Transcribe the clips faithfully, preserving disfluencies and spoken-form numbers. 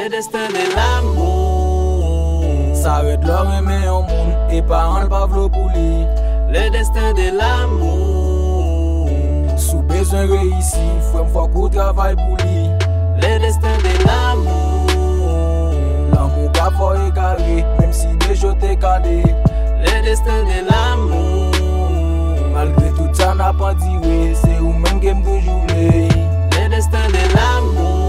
Le destin de l'amour. Sa rèd lè w renmen yon moun e paran l pa vle w pou li. Le destin de l'amour. Si w bezwen reyisi, frè m, fòk ou travay pou li. Le destin de l'amour. Lanmou ka fè w egare, menm si de je w te kale. Le destin de l'amour. Malgre tout sa n ap andire, se ou menm ke m toujou vle. Le destin de l'amour.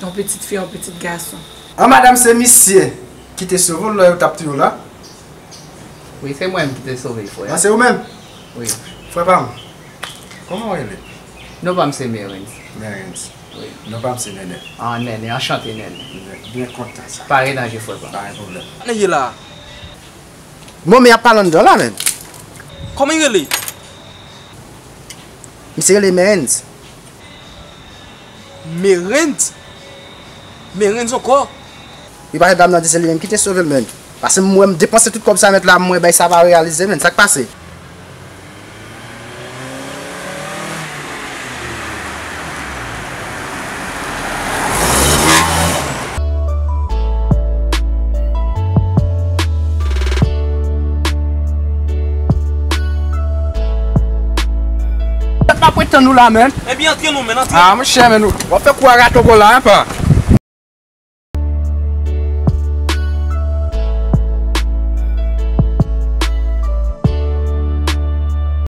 Yon pitit fi, yon pitit gason. An, madanm, se misye ki te sove w lè yo t ap touye w la? Wi, se mwen menm ki te sove l, frè. An, se ou menm? Wi. Frè pa m, kòman w rele? Non pa m se Merens. Merens. Wi. Non pa m se Nènè. An, Nènè, anchante, Nènè. Byen kontan sa. Pa gen danje, frè pa m. Pa gen pwoblèm. Nènè la. Bon, men y ap pale anndan la, menm. Kòman l rele? Misye rele Merens. Merens? Merens ankò? Wi, paske dam nan di se li menm ki te sove l, menm. Paske m wè m depanse tout kòb sa nèt la, m wè bay sa pa reyalize, menm. Sa k pase? Tèt la pou tann nou la, menm. Ebyen, antre non, menm, antre. Ah, monchè, menm, w ap fè kou a rato la, en, pa.